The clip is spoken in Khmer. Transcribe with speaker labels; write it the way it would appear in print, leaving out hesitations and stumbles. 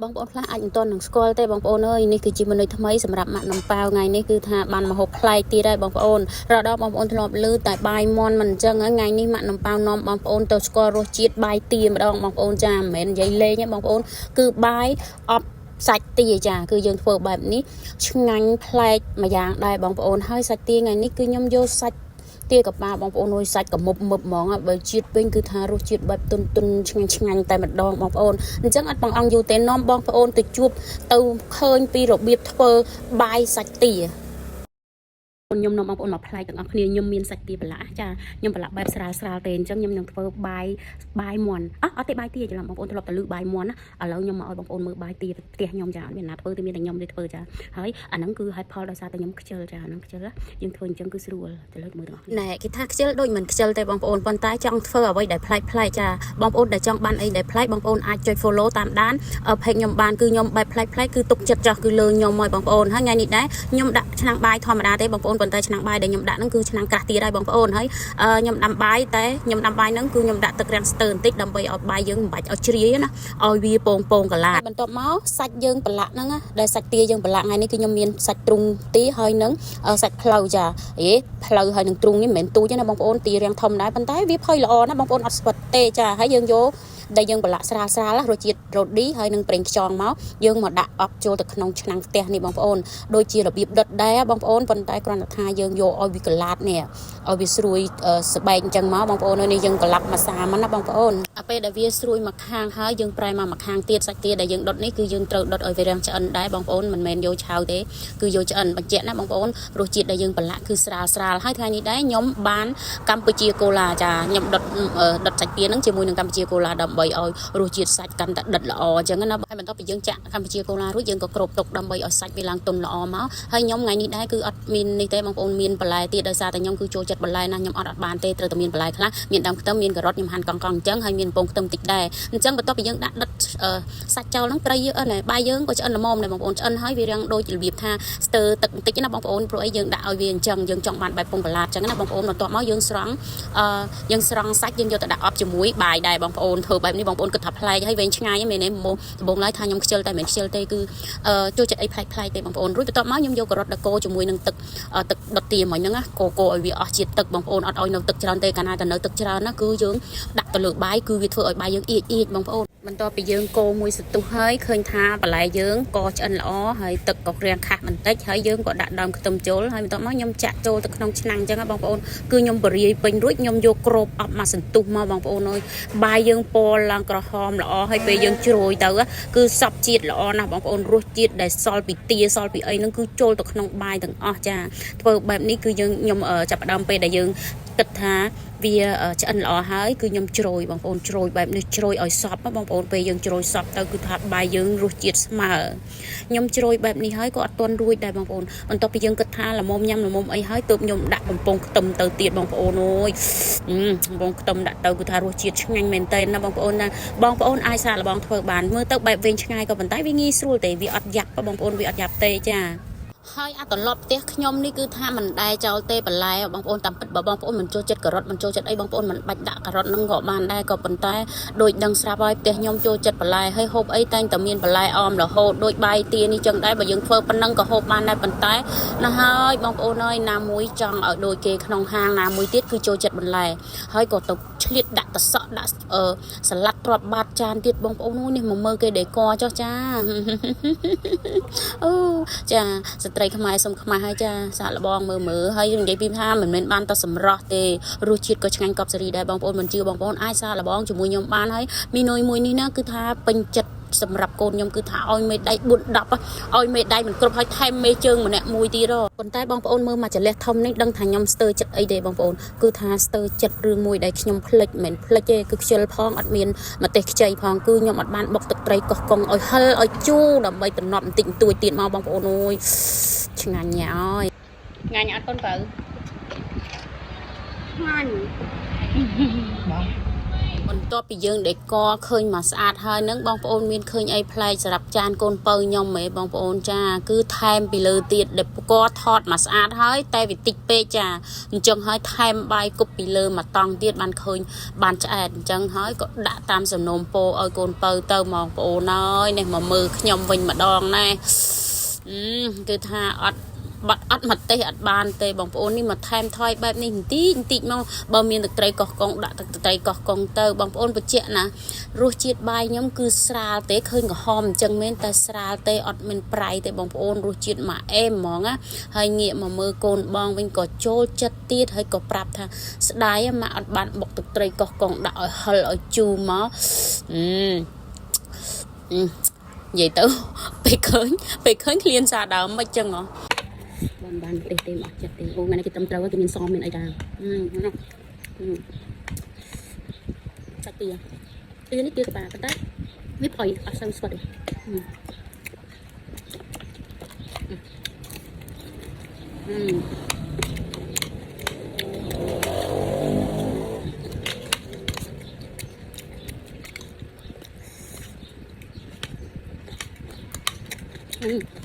Speaker 1: បងប្អូនខ្លះអាចមិនទាន់នឹងស្គាល់ទេបងប្អូនអើយនេះគឺជាមនុស្សថ្មីសម្រាប់ម៉ាក់នំប៉ាវថ្ងៃនេះគឺថាបានមកហូបប្លែកទៀតហើយបងប្អូនរដបងប្អូនធ្លាប់ឮតែបាយមន់មិនអញ្ចឹងហើយថ្ងៃនេះម៉ាក់នំប៉ាវនាំបងប្អូនទៅស្គាល់រសជាតិបាយទាម្ដងបងប្អូនចាមិនមែននិយាយលេងទេបងប្អូនគឺបាយអប់សាច់ទាចាគឺយើងធ្វើបែបនេះឆ្ងាញ់ប្លែកម្យ៉ាងដែរបងប្អូនហើយសាច់ទាថ្ងៃនេះគឺខ្ញុំយកសាច់ ទាកប៉ាបងប្អូនអើយសាច់កមុបមឹបហ្មងបើជាតិវិញគឺថារសជាតិបែបទុនទុនឆ្ងាញ់ឆ្ងាញ់តែម្ដងបងប្អូនអញ្ចឹងអត់បងអង្គយូរទេនាំបងប្អូនទៅជួបទៅឃើញពីរបៀបធ្វើបាយសាច់ទាខ្ញុំនាំបងប្អូនមកប្លែកទាំងអស់គ្នាខ្ញុំមានសាច់ទាប្រឡាក់ចាខ្ញុំប្រឡាក់បែបស្រាលស្រាលទេអញ្ចឹងខ្ញុំនឹងធ្វើបាយបាយមន់អត់ទេបាយទាច្រឡំបងប្អូនធ្លាប់តែលឺបាយមន់ណាឥឡូវខ្ញុំមកឲ្យបងប្អូនមើលបាយទាផ្ទះខ្ញុំចាអត់មានណាធ្វើទេមានតែខ្ញុំទេធ្វើចាហើយអាហ្នឹងគឺហេតុផលដោយសារតែខ្ញុំខ្ជិលចាអាហ្នឹងខ្ជិលយើងធ្វើអញ្ចឹងគឺស្រួលទៅលើមើលទាំងអស់ណែគេថាខ្ជិលដូចមិនខ្ជិលទេបងប្អូនប៉ុន្តែចង់ធ្វើអ្វីដែលប្លែកប្លែកចាបងប្អូនដែលចង់បានអីដែលប្លែកបងប្អូនអាចចុច follow តាមដាន page ខ្ញុំបានគឺខ្ញុំបែបប្លែកប្លែកគឺទុកចិត្តចោះគឺលើខ្ញុំហើយបងប្អូនហើយថ្ងៃនេះដែរខ្ញុំដាក់ឆ្នាំងបាយធម្មតាទេបងប្អូនប៉ុន្តែឆ្នាំងបាយដែលខ្ញុំដាក់ហ្នឹងគឺឆ្នាំងក្រាស់ទៀតហើយបងប្អូនហើយខ្ញុំដាំបាយតែខ្ញុំដាំបាយហ្នឹងគឺខ្ញុំដាក់ទឹករាំងស្ទើបន្តិចដើម្បីឲ្យបាយយើងមិនបាច់ឲ្យជ្រាយណាឲ្យវាពងពងកន្លាតបន្ទាប់មកសាច់យើងប្រឡាក់ហ្នឹងណាដែលសាច់ទាយើងប្រឡាក់ថ្ងៃនេះគឺខ្ញុំមានសាច់ទ្រុងទាហើយនឹងសាច់ផ្លូវចាអេផ្លូវហើយនឹងទ្រុងនេះមិនមែនទូចទេណាបងប្អូនទារាងធំដែរប៉ុន្តែវាផុយល្អណាបងប្អូនអត់ស្វិតទេចាហើយយើងយកដែលយើងប្រឡាក់ស្រាលស្រាលរសជាតិរ៉ូឌីហើយនឹងប្រេងខ្យងមកយើងមកដាក់អប់ចូលទៅក្នុងឆ្នាំងខ្ទះនេះបងប្អូនដូចជារបៀបដុតដែរបងប្អូនប៉ុន្តែគ្រាន់តែថាយើងយកឲ្យវាកឡាតនេះឲ្យវាស្រួយស្បែកអញ្ចឹងមកបងប្អូននេះយើងក្លាប់មួយសាមកណាបងប្អូនអាពេលដែលវាស្រួយមកខាងហើយយើងប្រែមកមកខាងទៀតសាច់ទាដែលយើងដុតនេះគឺយើងត្រូវដុតឲ្យវារាងឆ្អិនដែរបងប្អូនមិនមែនយកឆៅទេគឺយកឆ្អិនបញ្ជាក់ណាបងប្អូនរសជាតិដែលយើងប្រឡាក់គឺស្រាលស្រាលហើយថ្ងៃនេះដែរខ្ញុំបានកម្ពុជាកូឡាចាខ្ញុំដុតដុតសាច់ទាហ្នឹងជាមួយនឹងកម្ពុជាកូឡាដើម្បីឲ្យរសជាតិសាច់កាន់តែដិតល្អអញ្ចឹងណាហើយបន្ទាប់ពីយើងចាក់កម្ពុជាកូឡារួចយើងក៏គ្របទុកដើម្បីឲ្យសាច់វាឡើងទន់ល្អមកហើយខ្ញុំថ្ងៃនេះដែរគឺអត់មាននេះទេបងប្អូនមានបន្លែទៀតដោយសារតែខ្ញុំគឺចូលចិត្តបន្លែណាស់ខ្ញុំអត់អត់បានទេត្រូវតែមានបន្លែខ្លះមានដើមខ្ទឹមមានការ៉ុតខ្ញុំហាន់កង់កង់អញ្ចឹងហើយមានពងខ្ទឹមតិចដែរអញ្ចឹងបន្ទាប់ពីយើងដាក់ដុតសាច់ចោលហ្នឹងត្រីយើងណែបាយយើងក៏ឆ្អិនល្មមដែរបងប្អូនឆ្អិនហើយវារាងដូចរបៀបថាស្ទើទឹកបន្តិចណាបងប្អូនព្រោះអីយើងដាក់ឲ្យវាអញ្ចឹងយើងចង់បានបែបពងបន្លាតអញ្ចឹងណាបងប្អូនបន្ទាប់មកយើងស្រង់អឺយើងស្រង់សាច់យើងយកទៅដាក់អប់ជាមួយបាយដែរបងប្អូនធ្វើបែបនេះបងប្អូនគិតថាប្លែកហើយវែងឆ្ងាយមែនទេមកដំបូងឡើយថាខ្ញុំខ្ជិលតែមិនខ្ជិលទេគឺចូលចិត្តអីប្លែកប្លែកទេបងប្អូនរួចបន្ទាប់មកខ្ញុំយកការ៉ុតដកូជាមួយនឹងទឹកទឹកដុតទាមិញហ្នឹងណាកូកូឲ្យវាអស់ជាតិទឹកបងប្អូនអត់ឲ្យនៅទឹកច្រើនទេកាលណាតែនៅទឹកច្រើនណាគឺយើងដាក់ទៅលើបាយគឺវាធ្វើឲ្យបាយយើងអៀចអៀចបងប្អូនបន្ទាប់ពីយើងកូរមួយសន្ទុះហើយឃើញថាបន្លែយើងក៏ឆ្អិនល្អហើយទឹកក៏ក្រៀងខាស់បន្តិចហើយយើងក៏ដាក់ដើមខ្ទឹមចូលហើយបន្ទាប់មកខ្ញុំចាក់ចូលទៅក្នុងឆ្នាំងអញ្ចឹងបងប្អូនគឺខ្ញុំបរិយាយពេញរួចខ្ញុំយកគ្របអប់មកសន្ទុះមកបងប្អូនអើយបាយយើងពណ៌ឡើងក្រហមល្អហើយពេលយើងជ្រោយទៅគឺសពជាតិល្អណាស់បងប្អូនរសជាតិដែលសល់ពីទាសល់ពីអីហ្នឹងគឺចូលទៅក្នុងបាយទាំងអស់ចាធ្វើបែបនេះគឺយើងខ្ញុំចាប់ផ្ដើមពេលដែលយើងគិតថាវាឆ្អិនល្អហើយគឺខ្ញុំជ្រោយបងប្អូនជ្រោយបែបនេះជ្រោយឲ្យសពបងប្អូនពេលយើងជ្រោយសពទៅគឺថាបាយយើងរសជាតិស្មើខ្ញុំជ្រោយបែបនេះហើយក៏អត់ទាន់រួចដែរបងប្អូនបន្ទាប់ពីយើងគិតថាល្មមញ៉ាំល្មមអីហើយទើបខ្ញុំដាក់បំពង់ខ្ទឹមទៅទៀតបងប្អូនអើយបំពង់ខ្ទឹមដាក់ទៅគឺថារសជាតិឆ្ងាញ់មែនតើណាបងប្អូនណាបងប្អូនអាចសាកល្បងធ្វើបានមើលទៅបែបវែងឆ្ងាយក៏ប៉ុន្តែវាងាយស្រួលទេវាអត់យ៉ាប់បងប្អូនវាអត់យ៉ាប់ទេចាហើយអាត្រឡប់ផ្ទះខ្ញុំនេះគឺថាមិនដែលចោលទេបន្លែបងប្អូនតាមពិតបើបងប្អូនមិនចូលចិត្តការ៉ុតមិនចូលចិត្តអីបងប្អូនមិនបាច់ដាក់ការ៉ុតហ្នឹងក៏បានដែរក៏ប៉ុន្តែដូចដឹងស្រាប់ហើយផ្ទះខ្ញុំចូលចិត្តបន្លែហើយហូបអីតែងតែមានបន្លែអមរហូតដូចបាយទានេះចឹងដែរបើយើងធ្វើប៉ុណ្ណឹងក៏ហូបបានដែរប៉ុន្តែណាហើយបងប្អូនអើយណាមួយចង់ឲ្យដូចគេក្នុងហាងណាមួយទៀតគឺចូលចិត្តបន្លែហើយក៏ទៅឆ្លៀតដាក់តសក់ដាក់អឺសាឡាត់ទ្រាប់បាតចានទៀតបងប្អូនអូនេះមកមើលគេដេកចុះចាអូចាស្ត្រីខ្មែរសុំខ្មាស់ហើយចាសាកល្បងមើលមើលហើយនិយាយពីថាមិនមែនបានតែសម្រស់ទេរសជាតិក៏ឆ្ងាញ់កប់សេរីដែរបងប្អូនមិនជឿបងប្អូនអាចសាកល្បងជាមួយខ្ញុំបានហើយមីនុយមួយនេះណាគឺថាពេញចិត្តសម្រាប់កូនខ្ញុំគឺថាឲ្យមេដៃ4 10ឲ្យមេដៃមិនគ្រប់ឲ្យថែមមេជើងម្នាក់មួយទៀតប៉ុន្តែបងប្អូនមើលមកចលះធំនេះដឹងថាខ្ញុំស្ទើរចិត្តអីទេបងប្អូនគឺថាស្ទើរចិត្តរឿងមួយដែលខ្ញុំភ្លេចមិនភ្លេចទេគឺខ្ជិលផងអត់មានម្ទេសខ្ចីផងគឺខ្ញុំអត់បានបុកទឹកត្រីកោះកុងឲ្យហិលឲ្យជូរដើម្បីតំណប់បន្តិចបន្តួចទៀតមកបងប្អូនអើយឆ្ងាញ់ញ៉ាយឆ្ងាញ់អត់កូនបើ
Speaker 2: ឆ្ងាញ់
Speaker 3: បាទ។
Speaker 1: បន្ទាប់ពីយើងដែលកឃើញមកស្អាតហើយនឹងបងប្អូនមានឃើញអីប្លែកសម្រាប់ចានកូនពៅខ្ញុំហ៎បងប្អូនចាគឺថែមពីលើទៀតដែលកថតមកស្អាតហើយតែវាតិចពេកចាអញ្ចឹងហើយថែមបាយគប់ពីលើមកតង់ទៀតបានឃើញបានឆ្អែតអញ្ចឹងហើយក៏ដាក់តាមសំណូមពរឲ្យកូនពៅទៅបងប្អូនហើយនេះមកមើលខ្ញុំវិញម្ដងណែអឺគឺថាអត់ បាត់អត់មកទេសអត់បានទេបងប្អូននេះមកថែមថយបែបនេះបន្តិចបន្តិចមកបើមានទឹកត្រីកោះកុងដាក់ទឹកត្រីកោះកុងទៅបងប្អូនបញ្ជាក់ណារសជាតិបាយខ្ញុំគឺស្រាលទេឃើញក្រហមអញ្ចឹងមែនតែស្រាលទេអត់មានប្រៃទេបងប្អូនរសជាតិមកអេមហ្មងណាហើយងាកមកមើលកូនបងវិញក៏ចូលចិត្តទៀតហើយក៏ប្រាប់ថាស្ដាយម៉ាក់អត់បានបុកទឹកត្រីកោះកុងដាក់ឲ្យហិលឲ្យជូរមកអឺអឺនិយាយទៅពេលឃើញពេលឃើញឃ្លានសាដើមមិនចឹងហ៎ បានបានទេទេមកអត់ចិត្តទេអូថ្ងៃនេះគេត្រឹមត្រូវហើយគេមានសមមានអីដែរអឺណាអឺសាច់ទាទានេះទាក្បាលប៉ុន្តែវាផុយអត់សូវស្វិតទេអឺអឺអឺ